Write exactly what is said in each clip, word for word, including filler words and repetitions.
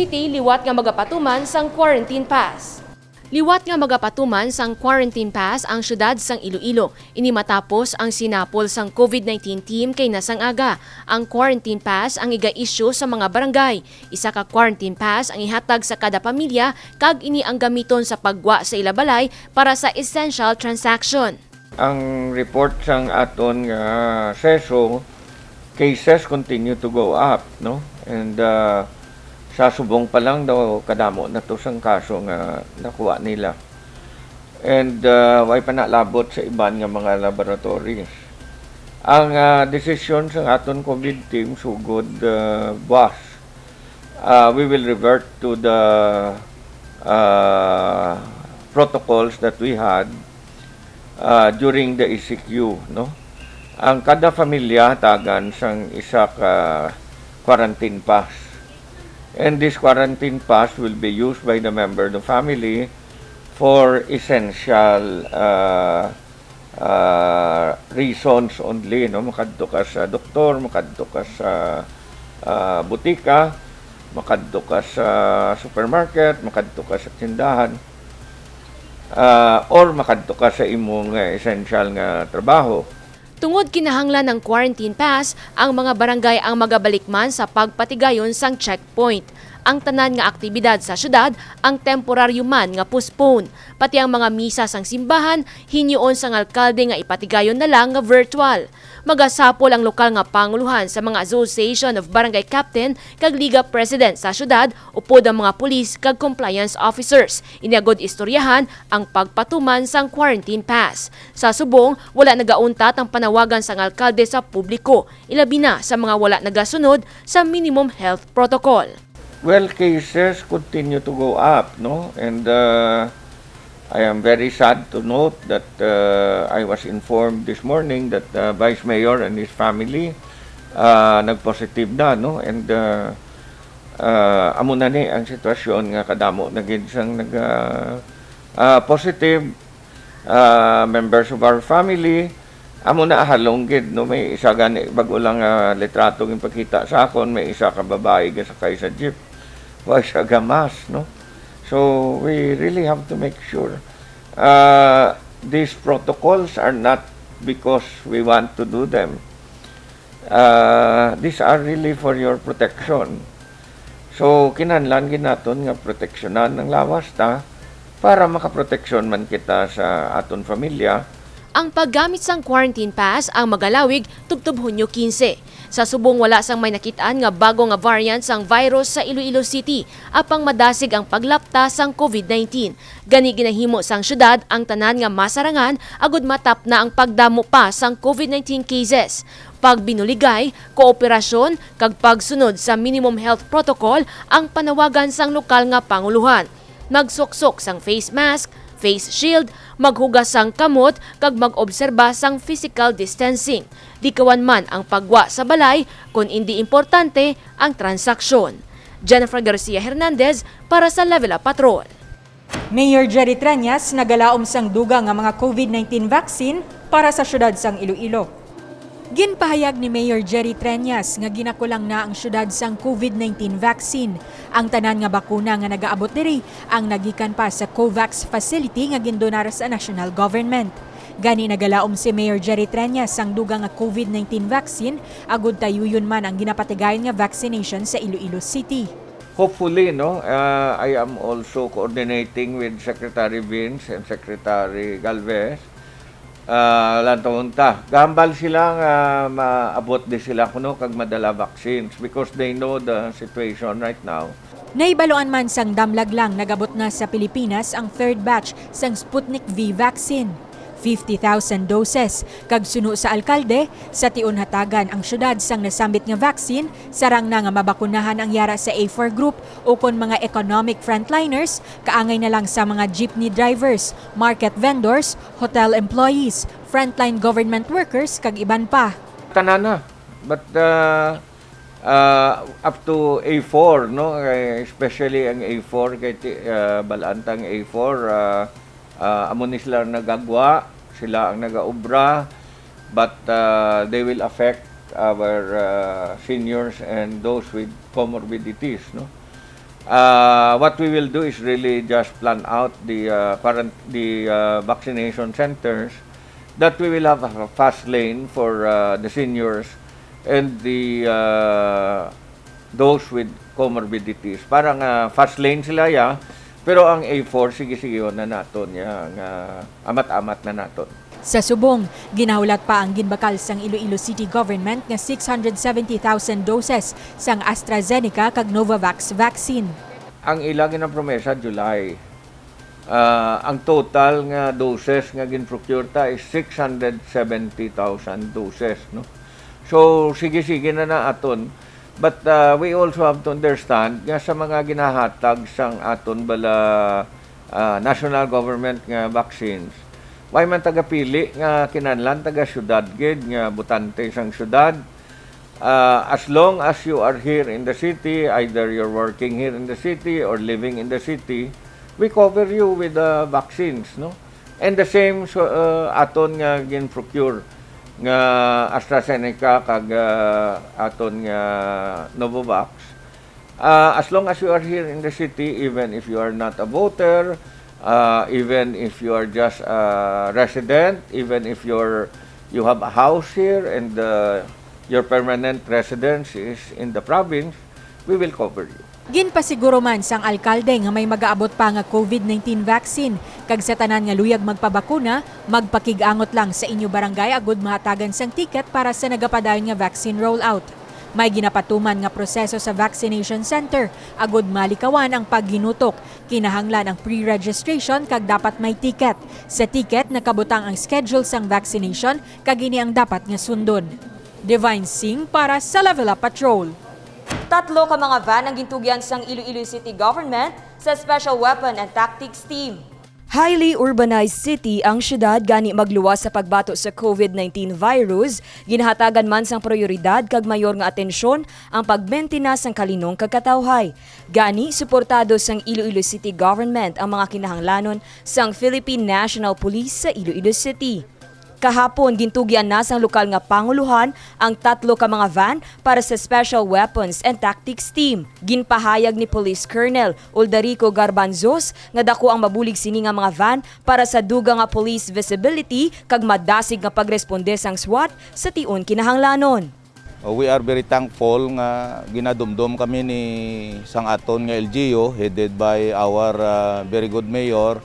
City liwat nga magapatuman sang quarantine pass. Liwat nga magapatuman sang quarantine pass ang siyudad sang Iloilo. Ini matapos ang sinapol sang COVID nineteen team kay nasang aga. Ang quarantine pass ang iga-issue sa mga barangay. Isa ka quarantine pass ang ihatag sa kada pamilya kag ini ang gamiton sa paggwa sa ila balay para sa essential transaction. Ang report sang aton nga seso, cases continue to go up, no? And, ah, sa subong pa lang daw, kadamo na to sang kaso nga nakuha nila. And, ah, way pa nalabot sa iban nga mga laboratories. Ang, ah, desisyon sang aton COVID team sugod, ah, buwas, ah, we will revert to the, ah, protocols that we had, ah, during the E C Q, no? Ang kada pamilya tagan sang isa ka quarantine pass. And this quarantine pass will be used by the member of the family for essential, ah, ah, reasons only, no? Makadto ka sa doktor, makadto ka sa, ah, butika, makadto ka sa supermarket, makadto ka sa tindahan, ah, or makadto ka sa imong, eh, essential nga trabaho. Tungod kinahanglan ng quarantine pass, ang mga barangay ang magabalikman sa pagpatigayon sang checkpoint. Ang tanan nga aktibidad sa syudad ang temporaryo man nga postpone, pati ang mga misa sang simbahan, hinyoon sang alkalde nga ipatigayon na lang nga virtual. Magasapol ang lokal nga panguluhan sa mga Association of Barangay Captain kag Liga President sa syudad, upod ang mga pulis kag compliance officers. Ini agod istoryahan ang pagpatuman sang quarantine pass. Sa subong, wala nagauntat ang panawagan sang alkalde sa publiko, ilabi na sa mga wala nagasunod sa minimum health protocol. Well, cases continue to go up, no? And, uh, I am very sad to note that, uh, I was informed this morning that, uh, Vice Mayor and his family, uh, nag-positive na, no? And, uh, uh, amo na ni ang sitwasyon nga kadamo na gid sang nag, uh, uh, positive, uh, members of our family. Amo na, halong gid, no? May isa gani, bag-o lang, ah, litrato nga ipakita sa akon, may isa ka babayi nga sakay sa jeep. Wa siya gamas, no? So, we really have to make sure. Ah, these protocols are not because we want to do them. Ah, these are really for your protection. So, kinahanglan gid naton nga proteksyonan ang lawas ta para makaproteksyon man kita sa aton pamilya. Ang paggamit sang quarantine pass ang magalawig tubtob Hunyo quince. Sa subong wala sang may nakit-an nga bago nga variant sang virus sa Iloilo City, apang madasig ang paglapta sang COVID nineteen. Gani ginahimo sang syudad ang tanan nga masarangan agud matapna ang pagdamo pa sang COVID nineteen cases. Pagbinuligay, kooperasyon, kag pagsunod sa minimum health protocol ang panawagan sang lokal nga panguluhan. Magsuksok sang face mask, face shield, maghugas sang kamot, kag mag-obserba sang physical distancing. Likawan man ang paggwa sa balay kon indi importante ang transaksyon. Jennifer Garcia Hernandez para sa Level Up Patrol. Mayor Jerry Treñas nagalaom sang dugang nga mga COVID nineteen vaccine para sa siyudad sang Iloilo. Ginpahayag ni Mayor Jerry Treñas nga ginakulang na ang siyudad sang COVID nineteen vaccine. Ang tanan nga bakuna nga nagaabot diri ang nagikan pa sa COVAX facility nga gindonar sa national government. Gani nagalaom si Mayor Jerry Treñas sang dugang nga COVID nineteen vaccine, agud tayuyon man ang ginapatigayon nga vaccination sa Iloilo City. Hopefully, no, uh, I am also coordinating with Secretary Vince and Secretary Galvez. Uh, lantawon ta. Gahambal sila nga maabot di sila kuno kag madala vaccines because they know the situation right now. Nahibaluan man sang damlag lang, nagabot na sa Pilipinas ang third batch sang Sputnik V vaccine, fifty thousand doses, kag suno sa alkalde, sa tion hatagan ang syudad sang nasambit nga vaccine, sarang na nga mabakunahan ang yara sa A four group ukon mga economic frontliners, kaangay na lang sa mga jeepney drivers, market vendors, hotel employees, frontline government workers, kag iban pa. Tanan na. But, uh, uh, up to A four, no? Eh, especially ang A four, kay ti-, uh, balaan ta ang A four, uh, uh, amo ni sila nagagwa, sila ang nagaobra, but, uh, they will affect our, uh, seniors and those with comorbidities, no? Uh, what we will do is really just plan out the, uh, quarant-, the, uh, vaccination centers, that we will have a fast lane for, uh, the seniors and the, uh, those with comorbidities. Para nga fast lane sila, ya, pero ang A four, sige-sige na naton, ya, nga amat-amat na naton. Sa subong, ginahulat pa ang ginbakal sang Iloilo City Government nga six hundred seventy thousand doses sang AstraZeneca kag Novavax vaccine. Ang ila ginapromesa, July. Ah, ang total nga doses nga gin-procure ta is six hundred seventy thousand doses, no? So, sige-sige na na aton. But, ah, we also have to understand nga sa mga ginahatag sang aton bala, ah, national government nga vaccines, way man taga pili nga kinahanglan taga syudad gid nga botante sang syudad. Ah, as long as you are here in the city, either you're working here in the city or living in the city, we cover you with the vaccines, no? And the same, so, uh, aton nga gin-procure nga AstraZeneca kag, uh, aton nga Novavax. Uh, as long as you are here in the city, even if you are not a voter, uh, even if you are just a resident, even if you're, you have a house here and, uh, your permanent residence is in the province, we will cover you. Ginpasiguro man sang alkalde nga may magaabot pa nga COVID nineteen vaccine, kag sa tanan nga luyag magpabakuna, magpakig-angot lang sa inyo barangay agud mahatagan sang ticket para sa nagapadayon nga vaccine rollout. May ginapatuman nga proseso sa vaccination center agud malikawan ang paghinutok. Kinahanglan ang pre-registration kag dapat may ticket. Sa ticket nakabutang ang schedule sang vaccination kag ini ang dapat nga sundon. Divine Singh para sa Level Up Patrol. Tatlo ka mga van ang gintugyan sang Iloilo City Government sa Special Weapon and Tactics Team. Highly urbanized city ang syudad, gani magluwas sa pagbato sa COVID nineteen virus, ginahatagan man sang prioridad kag mayor nga atensyon ang pagmentenas sang kalinong kag katawhay. Gani, suportado sang Iloilo City Government ang mga kinahanglanon sang Philippine National Police sa Iloilo City. Kahapon, gintugyan na sang lokal nga pangulohan ang tatlo ka mga van para sa Special Weapons and Tactics Team. Ginpahayag ni Police Colonel Uldarico Garbanzos nga daku ang mabulig sini nga mga van para sa dugang nga police visibility kag madasig nga pagresponde sang SWAT sa tion kinahanglanon. Uh, we are very thankful nga ginadumdom kami ni sang aton nga L G U, headed by our, uh, very good mayor,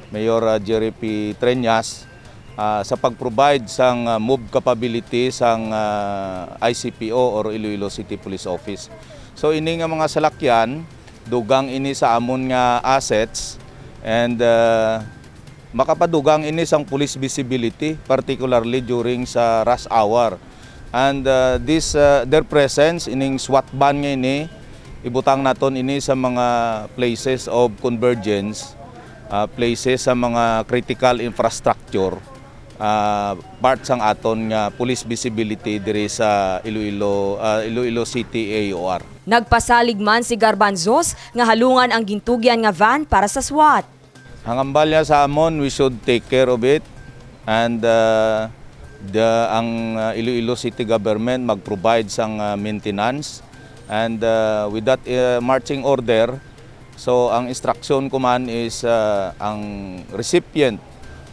Mayor, uh, Jerry P. Treñas, uh, sa pag-provide sang, uh, move capability sang, uh, I C P O or Iloilo City Police Office. So, ini nga mga salakyan, dugang ini sa amon nga assets and, uh, makapadugang ini sang police visibility, particularly during sa rush hour. And, uh, this, uh, their presence, ining SWAT van nga ini, ibutang naton ini sa mga places of convergence, uh, places sa mga critical infrastructure, uh, part sang aton nga police visibility diri sa Iloilo, uh, Iloilo City A O R. Nagpasalig man si Garbanzos nga halungan ang gintugyan nga van para sa SWAT. Ang hambal niya sa amon, we should take care of it. And, uh, the, ang, uh, Iloilo City Government mag-provide sang, uh, maintenance. And, uh, with that, uh, marching order, so ang instruction ko man is, uh, ang recipient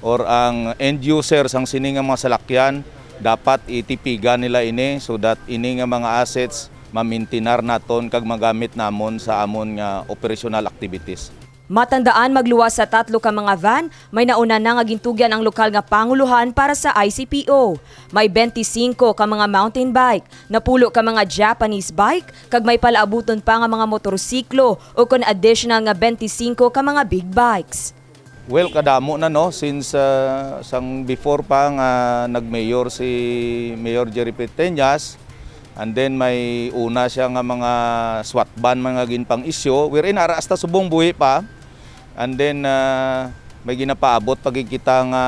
or ang end user sang sini nga mga salakyan, dapat itipigan nila ini so that ini nga mga assets mamintinar naton kag magamit namon sa amon nga operational activities. Matandaan, magluwas sa tatlo ka mga van, may nauna na nga gintugyan ang lokal nga pangulohan para sa I C P O. May twenty-cinco ka mga mountain bike, napulo ka mga Japanese bike, kag may palaabuton pa nga mga motorsiklo, o kon additional nga twenty-cinco ka mga big bikes. Well, kadamo na, no, since, ah, sang before pa nga nag-mayor si Mayor Jerry Peteñas, and then may una siya nga mga SWAT van man nga ginpang-issue, wherein ara hasta subong buhi pa. And then, ah, may ginapaabot pa gid kita nga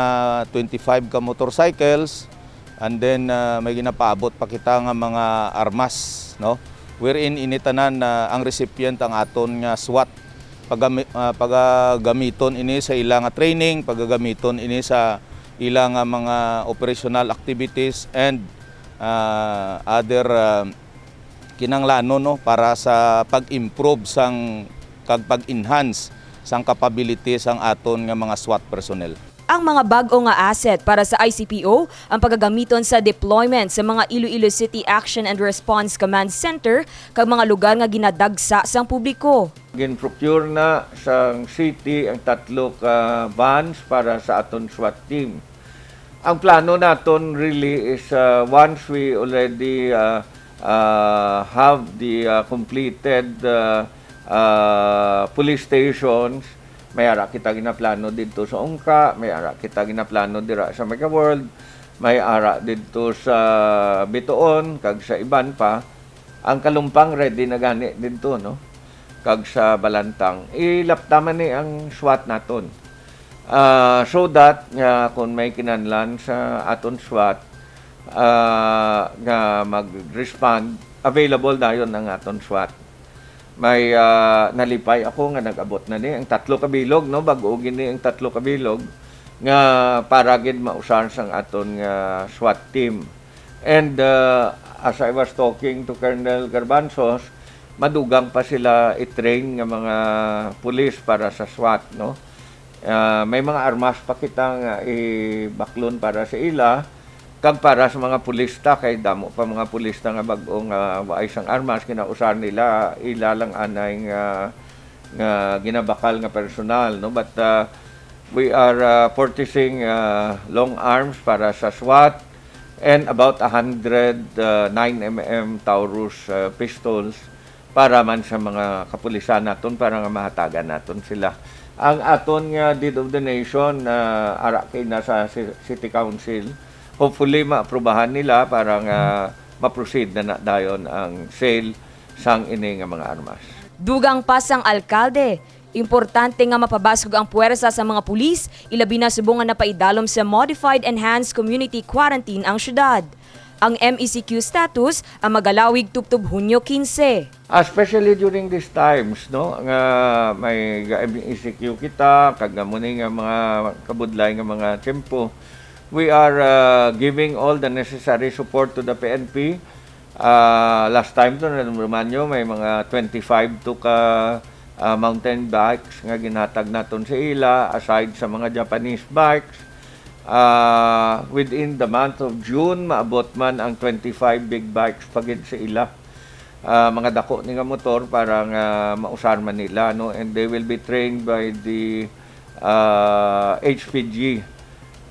twenty-five ka motorcycles. And then, ah, may ginapaabot pa kita nga mga armas, no? Wherein ini tanan, ah, ang recipient ang aton nga SWAT. Pagami-, ah, pagagamiton ini sa ila nga training, pagagamiton ini sa ila nga mga operational activities and, ah, other, ah, kinanglanon, no, para sa pag-improve sang kag pag-enhance sang capability sang aton nga mga SWAT personnel. Ang mga bag-o nga asset para sa I C P O ang pagagamiton sa deployment sa mga Iloilo City Action and Response Command Center kag mga lugar nga ginadagsa sang publiko. Gin-procure na sang city ang tatlo ka vans para sa aton SWAT team. Ang plano naton really is, uh, once we already, uh, uh, have the, uh, completed, uh, uh, police stations, may ara kita ginaplano didto sa Ungka, may ara kita ginaplano dira sa Mega World, may ara didto sa Bitoon, kag sa iban pa. Ang Kalumpang ready na gani didto, no? Kag sa Balantang. Ilapta man ni ang SWAT naton. Ah, so that nga kung may kinahanglan sa aton SWAT, ah, nga mag-respond, available dayon ang aton SWAT. May, ah, nalipay ako nga nag-abot na ni ang tatlo ka bilog, no? Bag-o gini ang tatlo ka bilog nga para gid mausar sang aton nga SWAT team. And, uh, as I was talking to Colonel Garbanzos, madugang pa sila i-train nga mga pulis para sa SWAT, no? Ah, may mga armas pa kita nga ibaklon para sa ila, kag para sa mga pulista, kay damo pa mga pulista nga bag-o nga waay sang armas, kinausar nila, ila lang anay nga, nga ginabakal nga personal, no? But, uh, we are, uh, purchasing, uh, long arms para sa SWAT and about a hundred, uh, nine M M Taurus, uh, pistols para man sa mga kapulisan naton, para nga mahatagan naton sila. Ang aton nga Deed of Donation, uh, ara kay na sa ci-, City Council. Hopefully, maaprubahan nila para nga ma-proceed na, na dayon ang sale sang ini nga mga armas. Dugang pa sang alkalde, importante nga mapabaskog ang puwersa sa mga pulis, ilabi na subong nga napaidalom sa Modified Enhanced Community Quarantine ang syudad. Ang M E C Q status ang magalawig tubtob Hunyo quince. Especially during these times, no, nga may ga-M E C Q kita, kag amo ni nga mga kabudlay nga mga tiyempo, we are, uh, giving all the necessary support to the P N P. Uh, last time to, nadumduman nyo, may mga twenty-five to ka, uh, mountain bikes nga ginhatag naton sa ila, aside sa mga Japanese bikes. Uh, within the month of June, maabot man ang twenty-five big bikes pa gid sa ila. Ah, mga dako ni nga motor para nga mausar man nila, no? And they will be trained by the, ah, H P G,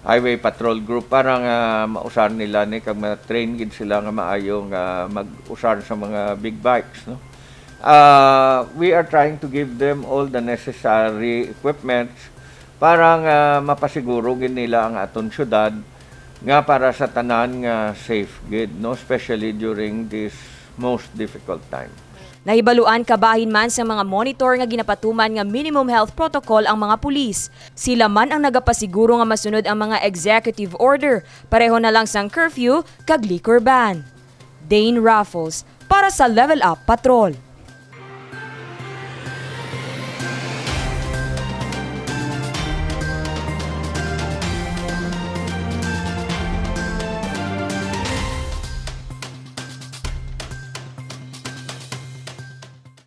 Highway Patrol Group, para nga mausar nila ni kag ma-train gid sila nga maayo nga mag-usar sa mga big bikes, no? Ah, we are trying to give them all the necessary equipments para nga mapasiguro gid nila ang aton syudad nga para sa tanan nga safe gid, no, especially during this most difficult time. Nahibaluan kabahin man sang mga monitor nga ginapatuman nga minimum health protocol ang mga pulis. Sila man ang nagapasiguro nga masunod ang mga executive order, pareho na lang sang curfew kag liquor ban. Dane Raffles para sa Level Up Patrol.